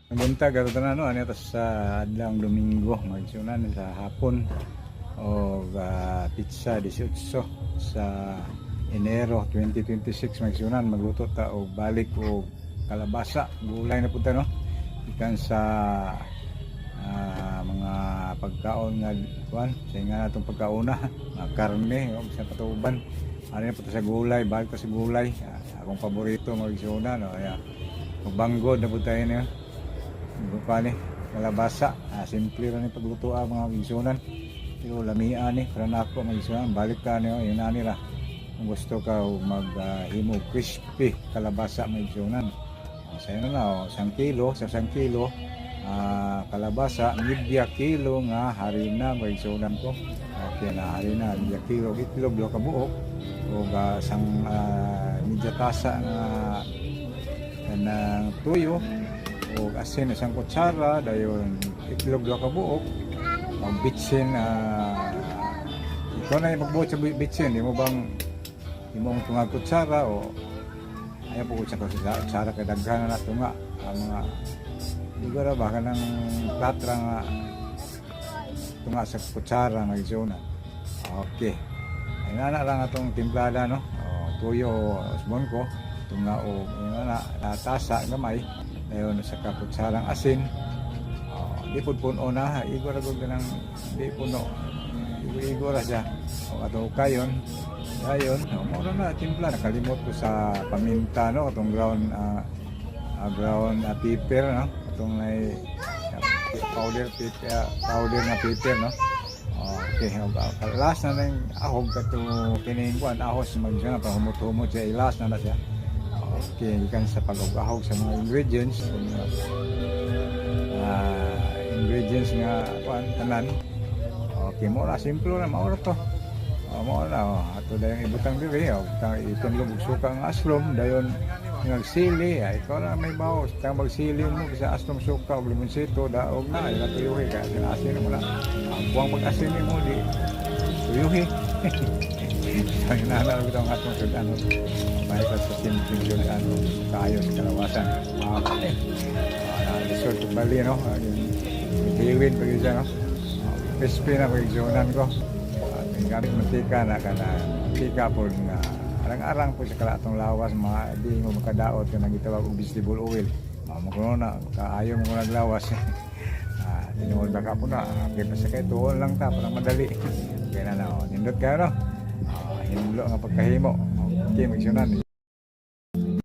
Buntag ato tanan, no, ani sa adlawng Domingo, mga igsuonan, sa hapon og petsa 18 sa Enero 2026, mga igsuonan, magluto ta og balik og kalabasa, gulay na pud ta, no, gikan sa mga pagkaon nga kuan sa nga natong pagkauna, mga karne o sa patuban. Ani na pud ta sa gulay, balik ta sa gulay. Akong paborito, mga igsuonan, no, kaya magbanggod na pud tayo niyo pa ni kalabasa. Simple ra ni pagluto, mga igsuonan, pero lamia ni para nako, mga igsuonan. Balik ta niyo yun ani ra kung gusto ka og mag himo crispy kalabasa, mga igsuonan. Sayo na, oh, 1 kilo sa 1 kilo kalabasa, media kilo nga harina, mga igsuonan ko. Okay na harina, media kilo, itlog duha ka buok ug isang media tasa nga kanang tuyo o asin isang kutsara, dayon itlog duha ka buok og bitsin. Ikaw na yung magbuot sa bitsin, di mo bang imong tungag kutsara o ayaw po sa kutsara kay daghan na tunga ang mga siguro ba kanang platra nga tunga sa kutsara, mga igsuonan. Okay, ay na lang atong timplada, no. O, tuyo usbon ko tunga o yun na tasa gamay, dayon sa kakutsarang asin. Oh, di pud puno na, igo ra gud kanang di puno, igo-igo ra siya. O ato kayon dayon, o mao na timpla. Nakalimot ko sa paminta, no, atong ground ground pepper, no, atong nay powder pepper, powder nga pepper, no. Okay, og last na nang ahog kato kining kuan ahos mag siya pa humot-humot siya, ilas na na siya. Okay, gikan sa pag-ahog sa mga ingredients, kung ingredients nga kuan tanan. Okay, mo na simple na mao ra to. Oh, mao na, oh. Ato dayon ibutang diri, oh, butang itunlog og suka nga aslom, dayon nagsili, ay ikaw na may bawo, tang magsili mo sa aslom, suka og limonsito, daog na, ay tuyuhi ka, asin mo na. Ang buwang pag-asin mo di tuyuhi. So, inana ko itong atong sudan. Balik sa simpleng sudan, kayo sa kalawasan. Okay. Resort to Bali, no? Hiwin pag isa, no? Crispy na pag ko. At gamit mantika na kana mantika po nga arang-arang po sa kalaatong lawas, mga di mo makadaot kanang gitawag og vegetable oil. Mamo ko na kaayo mo ko naglawas. Tinuod ba ka po na? Okay pa sa kay tuon lang ta parang madali. Okay na na, oh. Nindot kayo, no? Hinlo nga pagkahimo. Okay, magsunan.